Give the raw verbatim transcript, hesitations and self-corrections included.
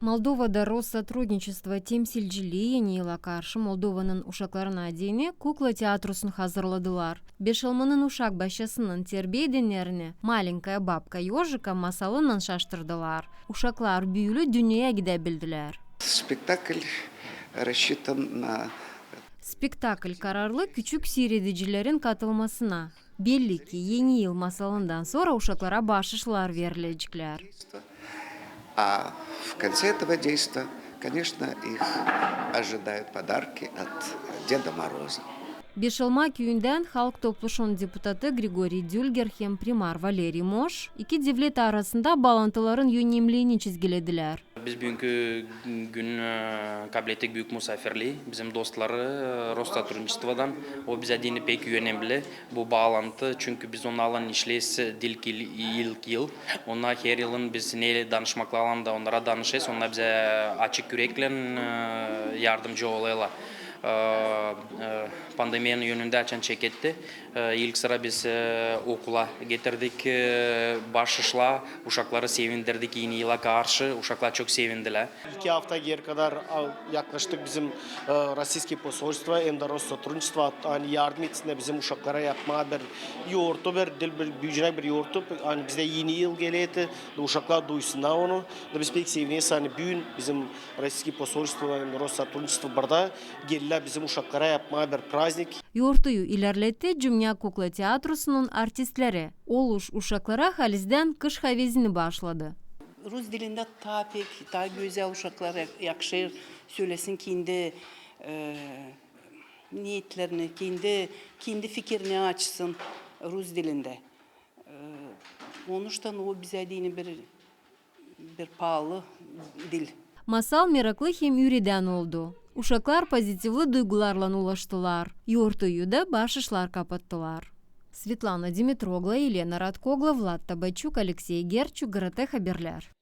Moldovada Rossotrudniçestvo temsilcilii Eni yıla karşı Moldovanın uşaklarına deyni kukla teatrosunu hazırladılar. Beşalmanın uşak başçasının terbiya edennerini, malenkaya babka Yožika masalınan şaştırdılar. Uşaklar büüli dünneyä gidäbildilär. Спектакль рассчитан на... Spektakl kararlı küçük siiredicilerin katılmasına. Belli ki, Eni yıl masalından sora uşaklara baaşışlar verileceklär. А в конце этого действа, конечно, их ожидают подарки от Деда Мороза. Beşalma küüyündän Halk Topluşunun deputatı Grigoriy Dülger hem primar Valeriy Moş iki devlet arasında baalantıların önemliini çizgilediler. Biz büünkü gün, e, kablettik büük musaafirlii. Bizim dostları, e, Rossotrudniçestvodan, o bizä deyni pek önemli bu baalantı, çünkü biz onnarlan işleeriz diil ilk yıl. Onnar her yılın biz ne danışmaklarlan da onnara danışêrız, onnar bizä açık üreklän, e, yardımcı olêrlar. E, e, pandemiyanın önündä açan çeketti, e, ilk sıra biz, e, okula getirdik, e, baaşışlar, uşakları sevindirdik Eni yıla karşı, uşaklar çok sevindilär. İki afta geeri kadar, a, yaklaştık bizim, e, Российское посольство hem dä Rossotrudniçestvo, ani yardım etsin bizim uşaklara yapmaa bir yortu, bir diil bir büücünä bir yortu, ani bizdä Eni yıl gelerdi, da uşaklar duysunnar onu. Da biz pek sevineriz, ani büün bizim Российское посольство hem dä Rossotrudniçestvo burada gelerlär bizim uşaklara yapmaa bir praznik. Yortuyu ilerletti Cümnä kukla teatrosunun artistleri. Oluş uşaklara halizdän kış havezini baaşladı. Rus dilindä taa pek, taa gözäl uşaklara yakışêr sölesin kendi, e, niyetlerini, kendi, kendi fikirini açsın rus dilindä. E, onuştan o bizä deyni bir, bir paalı dil. Masal meraklı hem üüredän oldu. Uşaklar pozitivli duygularlan ulaştılar. Yortuyu da baaşışlar kapattılar. Svetlana Dimitroglu, Elena Radkoglu, Vlad Tabaçuk, Aleksey Gerçuk, GRT Haberlär.